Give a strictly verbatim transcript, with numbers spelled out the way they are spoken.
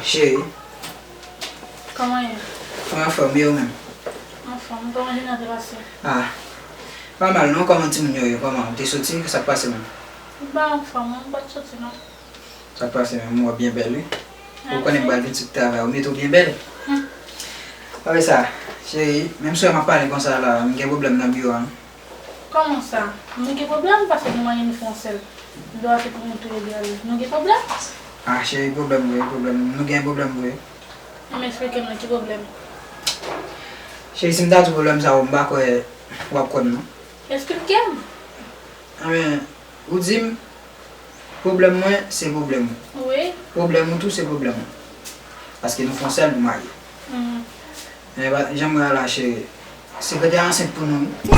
Cheri. Kòman ye? Mwen anfòm, e ou menm? Anfòm, kòman jounen an te pase? Ah, pa mal non, kòman timoun yo ye? Kòman, ou te soti? Sa k pase menm? M pa anfòm, mwen pa t soti non. Sa k pase menm? M wè w byen bèl, wi. Ou konnen m pral vin sot travay, ou mete w byen bèl. Hmm. Apre sa, cheri, menm si w wè m ap pale konsa la, m gen pwoblèm nan biwo a, wi. Kòman sa? Nou gen pwoblèm paske nou manyen nou fè yon sèl. Dwa se pou nou touye de ale. Nou gen pwoblèm? Ah, cheri, pwoblèm vre, pwoblèm. Nou gen pwoblèm vre. Ann eksplike m nan, ki pwoblèm? Cheri, si m ta di w pwoblèm sa, ou m pa kwè w ap kwè m, non. Eksplike m. Anben, ou di m, pwoblèm mwen, se pwoblèm ou. Wi. Pwoblèm ou tou, se pwoblèm mwen. Paske nou fè yon sèl, nou marye. Hmm. Men pa, jan m wè a la, cheri, sekretè a ansent pou nou, wi.